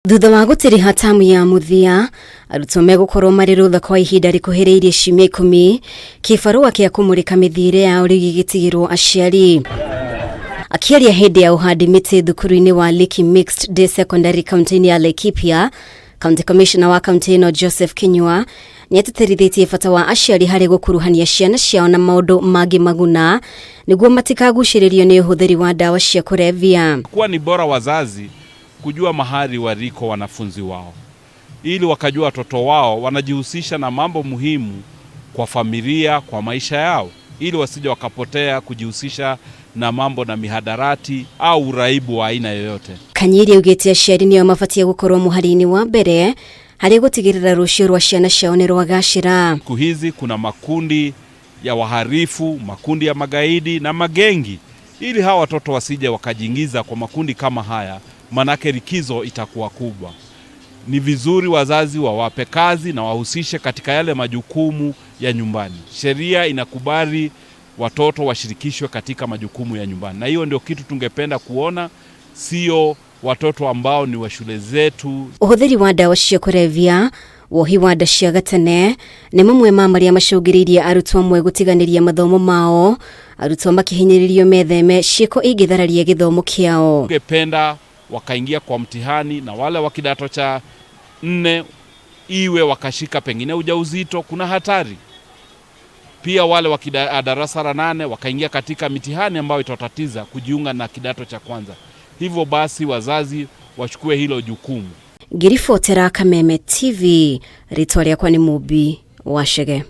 Thutha wa gũtiriha tamu ya mũthia, arutwo megũkorwo marĩ rũtha kwa ihinda rĩkuhĩrĩirie ciumia 10, kĩbarũa kĩa kũmũrĩka mĩthiĩre yao rĩu gĩgĩtigĩrwo aciari. Akĩaria hĩndĩ ya ũhandi mĩtĩ thukuru-inĩ wa Leakey Mixed Day Secondary kaunti-inĩ ya Laikipia, County Commissioner wa kaunti ĩno Joseph Kinyua nĩ atĩtĩrithĩtie bata wa aciari harĩ gũkuruhania ciana ciao na maũndũ mangĩ maguna nĩguo matikagucĩrĩrio nĩ ũhũthĩri wa ndawa cia kũrebia. Kuwa ni bora wazazi kujua mahali waliko wanafunzi wao ili wakajua watoto wao wanajihusisha na mambo muhimu kwa familia, kwa maisha yao, ili wasije wakapotea kujihusisha na mambo na mihadarati au uraibu wa aina yoyote. Kanyiri augĩte aciari nĩo mabatie gũkorwo mũhari-inĩ wa mbere harĩ gũtigĩrĩra rũciũ rwa ciana ciao nĩ rwagacĩra. Siku hizi kuna makundi ya waharifu, makundi ya magaidi na magengi, ili hawa watoto wasije wakajiingiza kwa makundi kama haya, manake likizo itakuwa kubwa. Ni vizuri wazazi wawape kazi na wahusishe katika yale majukumu ya nyumbani. Sheria inakubali watoto washirikishwe katika majukumu ya nyumbani, na hiyo ndio kitu tungependa kuona, sio watoto ambao ni wa shule zetu. Ũhũthĩri wa ndawa cia kũrebia, wohi wa nda cia gatene nĩ mamwe ma marĩa macũngĩrĩirie arutwo amwe gũtiganĩria mathomo mao, arutwo makĩhinyĩrĩrio metheme ciĩko ingĩthararia gĩthomo kĩao. Tungependa wakaingia kwa mtihani na wale wa kidato cha 4 iwe wakashika pengine ujauzito, kuna hatari pia. Wale wa darasa la 8 wakaingia katika mitihani ambayo itatatiza kujiunga na kidato cha kwanza. Hivyo basi wazazi wachukue hilo jukumu. Ngĩribotera Kameme TV, rĩtwa rĩakwa nĩ Mũmbi wa Chege.